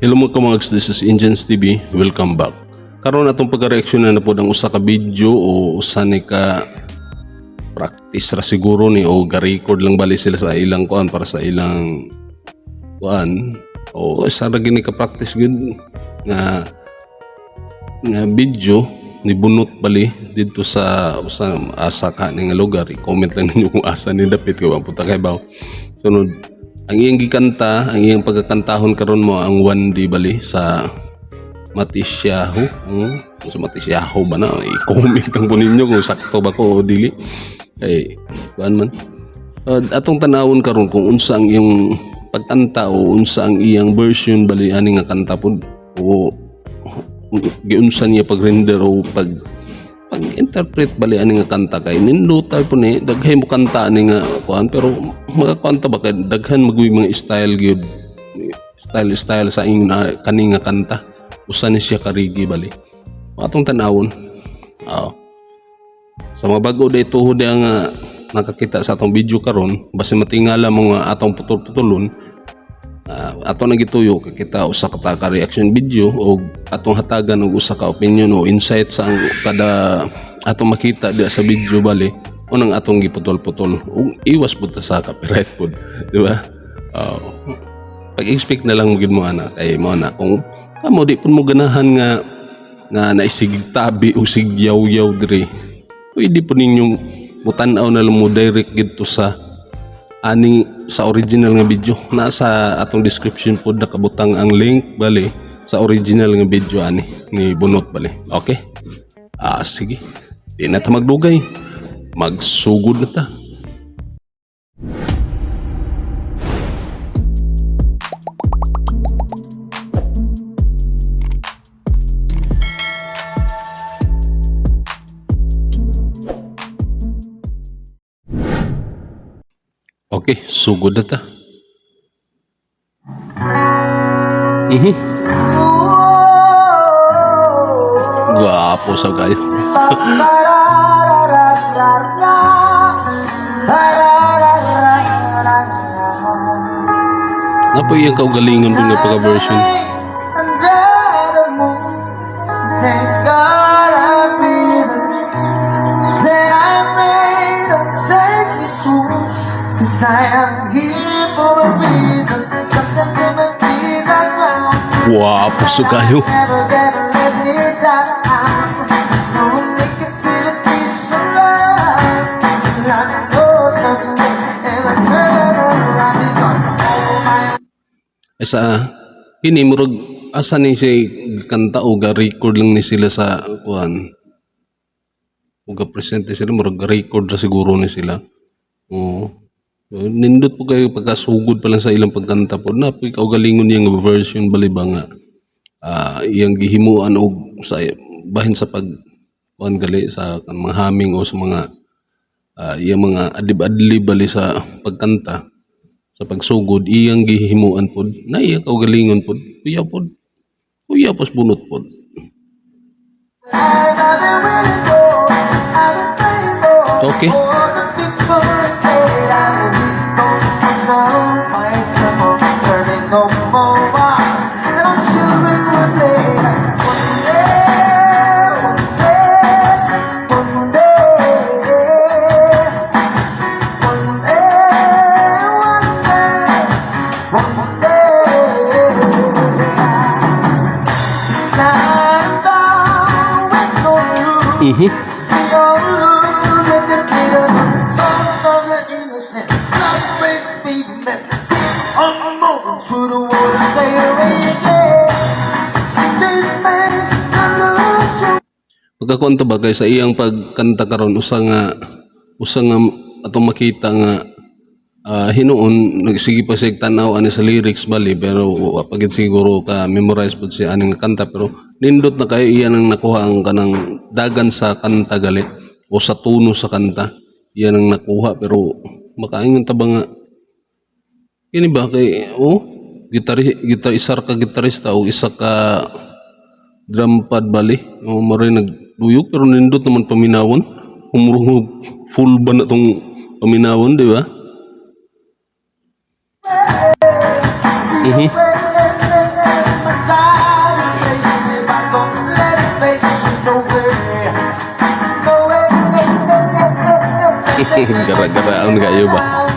Hello, mga kamags, this is Indians TV. Welcome back. Karon, atong pagka-reaction na pod ang usa ka video o usa ni ka practice ra siguro ni o ga-record lang bali sila sa ilang kuan para sa ilang kuan o isa ra gini ka practice gud nga nga video ni Bunot bali dito sa usa asa ka ni nga lugar. I-comment lang ninyo kung asa ni dapit kay wa punta kay baw. Sunod ang iyang gikanta, ang iyang pagkakantahon karon mo ang 1D bali sa Matisyahu. Sa Matisyahu ba na? I-comment lang po ninyo kung sakto ba ko o dili kay kuan man. Atong tanawon karon kung unsa ang iyang pagkanta o unsa ang iyang version bali ani nga kanta pod o giunsa niya pag-render o pag-interpret bali ani nga kanta, kay nindot po ni. Daghay mo kanta ani nga kuan, pero makakanta ba kay daghan magui mga style gyud, style style sa iyong na, kani nga kanta. Usa ni siya karigi bali atong tanawon. Oo. Sa mga bago day tuhod ang nakakita sa atong video karon, basta matingala mo nga atong putol-putulon. Ato na gituyo kay kita usa ka ta ka reaction video o atong hatagan og usa ka opinion o insight sa ang kada atong makita diya sa video bali unang atong giputol-putol ug iwas pud ta sa copyright pud, di ba? Pag-expect na lang mo gid mo ana kay mo na kung kamo di pud mo ganahan nga nga naisigig tabi o sigyaw-yaw diri, pwede po ninyong mutan-aw na lang mo direct gidto sa ani sa original nga video. Nasa atong description pod nakabutang ang link bali sa original nga video ani ni Bunot bali. Okay, ah, sige, di na ta magdugay, magsugod na ta. Okay, sugod na ta. Gwapo sa kayo. Napoy iyang kaugalingon po nga pagka-version. Thank God I've been that I may not take me soon. 'Cause I am here for a reason. Sometimes in my tears I drown. Gwapo sa kayo. Never gonna let me down. So negativity so loud. I know someday it'll turn around because all my Ay sa kini murag asa ni siya kanta o ga-record lang ni sila sa kuan o ga-present sila, murag ga-record ra siguro ni sila. Oo. Nindot po kayo pagkasugod pa lang sa ilang pagkanta po na po kaugalingon niya nga version bali ba nga iyang gihimuan og sa bahin sa pag kuan gali sa kan mga humming o sa mga iyang mga adlib-adlib bali sa pagkanta sa pagsugod, iyang gihimuan pod na iya kaugalingon pod. Kuya pod, kuya pos Bunot pod. I've been waiting for, I've been praying for all the people who said I will be gone. No fights, no more turning, no more wars. And our children will play. One day, one day, one day, one day, one day, one day. It's not about win or lose. We all lose when you play the song of the innocent. Love breaks pavement. On moving through the water, they raging. This man's illusion. Pagkakuan ba kay sa iyang pagkanta karon, usa nga atong makita nga hinuon nagsige pa siya tan-aw ani sa lyrics bali, pero wa pa gid siguro ka memorize pud siya aning kanta, pero nindot na kayo iya nang nakuha ang kanang dagan sa kanta gali o sa tono sa kanta iya nang nakuha. Pero makaingon ta ba nga kini ba kay oh gitar isa ka gitarista o isa ka drum pad bali o maray nagduyog, pero nindot naman paminawon. Humurong full ba na tong paminawon, di ba? Gara-garaon kayo ba?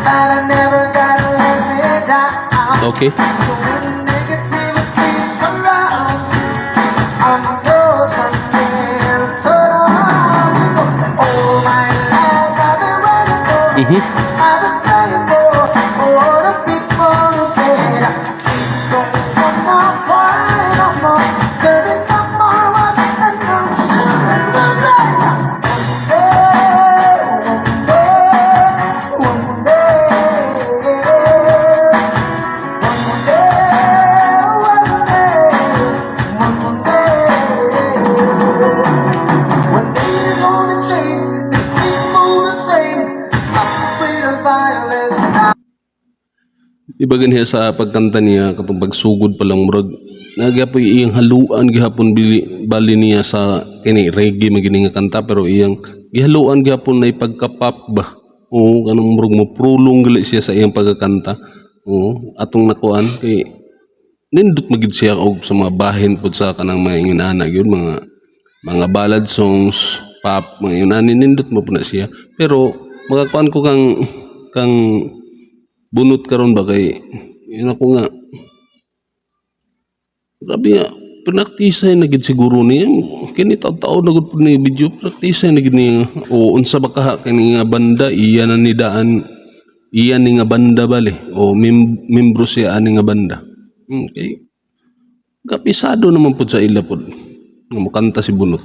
But I never gotta let me down. So when negativity surrounds you, I'm yours again. So long. All my life I've been waiting for. I've been praying for all the people who said I don't wanna fight no more. There is no more was an ocean in the rain. One day, one day, one day, one day, one day they're gonna chase the people the same. Stop with the violence. Stop. Di ba ganyan sa pagkanta niya, katong pagsugod pa lang, murag nagyapoy iyang haluan gihapon bili bali niya sa kini reggae man gini nga kanta, pero iyang gihaluan gihapon na pagka-pop ba. Oo, kanang murag mo prolong gali siya sa iyang pagkakanta. Oo, atong nakuan kay nindot magid siya og sa mga bahin pud sa kanang mga ingon ana gyud, mga ballad songs, pop, mga ingon ani, nindot mo pud na siya. Pero makakuan ko kang Bunot karon ba, kay yun ako nga grabe nga praktisay na gid siguro niya kini, taon-taon na gud pud ni video, praktisay na gid niya o unsa ba kaha kini nga banda, iya na ni daan, iya ni nga banda bali o membro siya ani nga banda. Okay, kapisado naman pud sa ila pud nga mokanta si Bunot.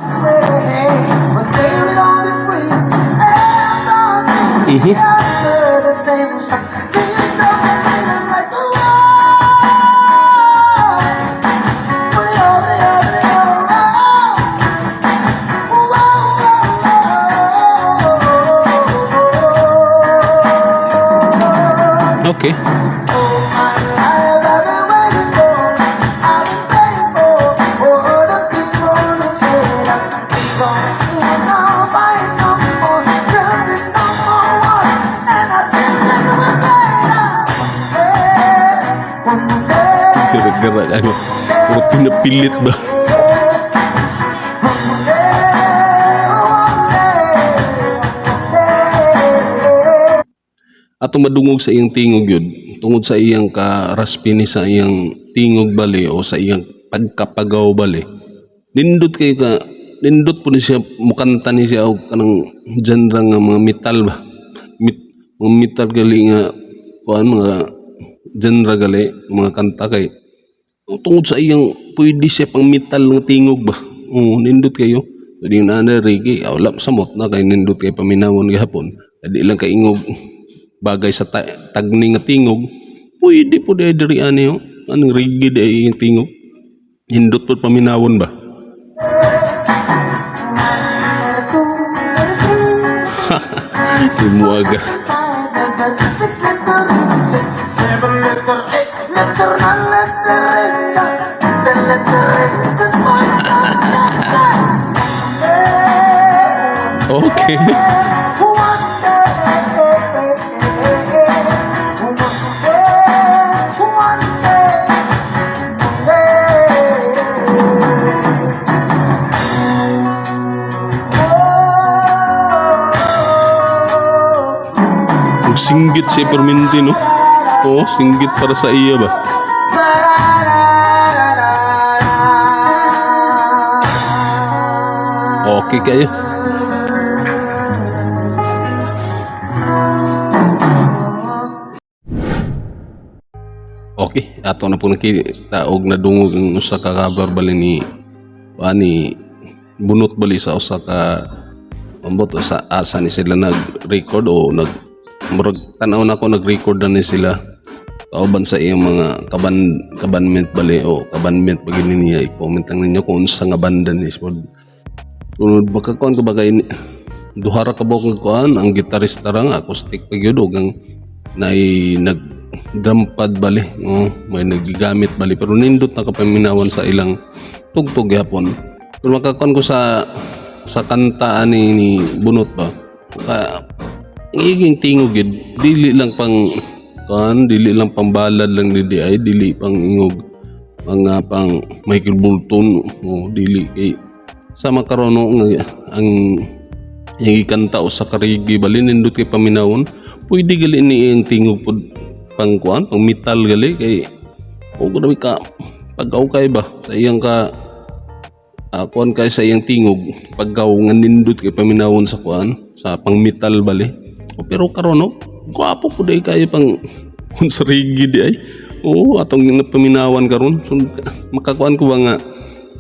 One day we'll all be free. And I'll be after the same song. See you talking like the world. We all, we all, we all, oh, oh. All my life I've been waiting for, I've been praying for all the people who said I don't wanna fight no more, there is no more war, and I tell them we're better. One day, Gara-gara ano, puro pinapilit ba? One day, one day, one day. Atong madungog sa iyang tingog yun, tungod sa iyang karaspini sa iyang tingog bali o sa iyang pagkapagaw bali, nindot kay ka, nindot po ni siya mukanta ni siya og kanang genre nga mga metal ba. Mga metal gali nga kuan, mga genre gali mga kanta, kay tungod sa iyang pwede siya pang metal nga tingog ba. Oo, nindot kayo. Pwede yung ana reggae, ah, wala samot na kay nindot kay paminawon gihapon. Di lang kaingog bagay sa tagni nga tingog. Pwede po di diri ani oh. Anong reggae di ay iyang tingog. Nindot po paminawon ba. Two, three, Imuaga. six letter, seven letter, eight letter, nine letter, 10 letter, good boys. One day, one day, one day, one day. Oh. Ug singgit si perminti no. Oh, singgit para sa iya ba. Okay kayo. Okay, ato na po nakita og nadungog ang usa ka cover bali ni ani Bunot bali sa usa ka ambot sa asa ni sila nag-record o nag murag tan-aw na ako, nag-record na ni sila kauban sa iyang mga kabanment bali o kabanment pag niya. I-comment lang ninyo kung unsa nga banda ni pod. Tunod baka kuan ko ba, kay duha ra ka buok nga kuan, ang gitarista ra nga acoustic pa gyud ug ang nay nag drum pad bali, oh, may naggamit bali, pero nindot na kapaminawan sa ilang tugtog gyapon. Pero makakuan ko sa kanta ani ni Bunot ba ka, ang iging tingog gyud dili lang pang kuan, dili lang pang ballad lang ni di ay dili pang ingog mga pang Michael Bolton, oh, dili kay sama karon no, nga ang Iyang gikanta usa ka reggae bali, nindot kay paminawon. Pwede gali ni iyang tingog pod pang kuan, pang metal gali, kay o grabe ka pagkaw kay ba sa iyang ka kuan kay sa iyang tingog, pagkaw nga nindot kay paminawon sa kuan, sa pang metal bali. O, pero karon, no, gwapo pud ay kayo pang kun sa reggae di ay. Oo, atong napaminawan karon. So, makakuan ko ba nga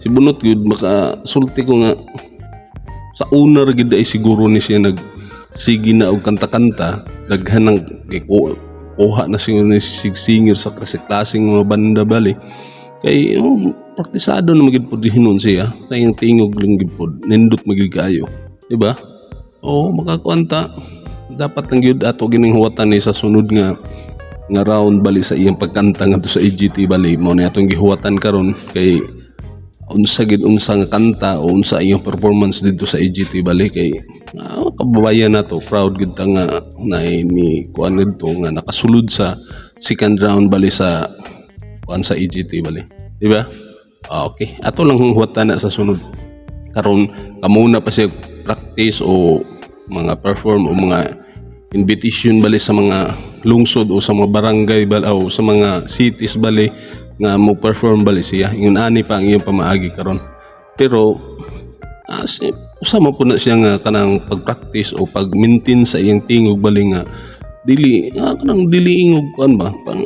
si Bunot gyud, makasulti ko nga sa una ra gid ay siguro ni siya nag sige na og kanta-kanta, daghan ng kay kuha na siguro ni sig singer sa klase-klaseng mga banda bali, kay oh, praktisado na magid pud hinon siya sa iyang tingog lang gid pud, nindot magyud kaayo, di ba? Oo, makakuanta dapat lang gyud ato gining huwatan ni sa sunod nga nga round bali sa iyang pagkanta ngadto sa EGT bali. Mao ni atong gihuwatan karon kay unsa gid, unsa nga kanta o unsa iyang performance dito sa EGT bali, kay kababayan nato, proud gid ta nga na ni kuan didto nga nakasulod sa second round bali sa kuan, sa EGT bali, di ba? Ah, okay, ato lang huwatan na sa sunod. Karon kamuna pa siya practice o mga perform o mga invitation bali sa mga lungsod o sa mga barangay bali o sa mga cities bali nga mo perform bali siya. Ingon ani pa ang iyang pamaagi karon, pero usa man po na siya nga kanang pag-practice o pag-maintain sa iyang tingog bali nga dili nga kanang dili ingog kuan ba, pang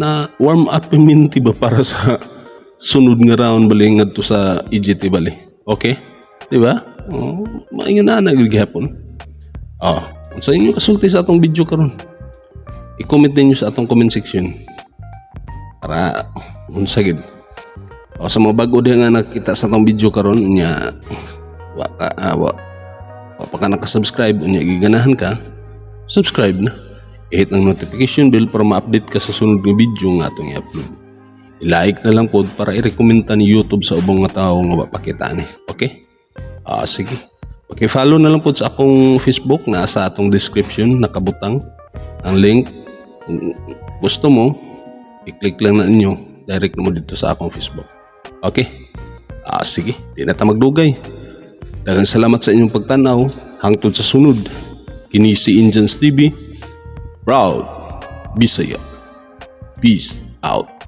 na warm up minti ba para sa sunod nga round bali ngadto sa EGT bali. Okay, di ba? Oh, maingon na na gyud gihapon. Oh, unsa inyo kasulti sa atong video karon? I-comment ninyo sa atong comment section para unsa gid. O, sa mga bago diha nga nakita sa atong video karon unya wa ka wa pa ka naka-subscribe unya giganahan ka, subscribe na. I-hit ang notification bell para ma-update ka sa sunod nga video nga atong i-upload. I-like na lang pod para i-recommend ni YouTube sa ubang nga tao nga wa pakita ni. Okay? Ah, sige. Paki-follow na lang pod sa akong Facebook, nasa atong description nakabutang ang link. Kung gusto mo, i-click lang na ninyo, direct na mo dito sa akong Facebook. Okay? Ah, sige, di na ta magdugay. Daghang salamat sa inyong pagtanaw. Hangtod sa sunod. Kini si Injans TV. Proud Bisaya. Peace out.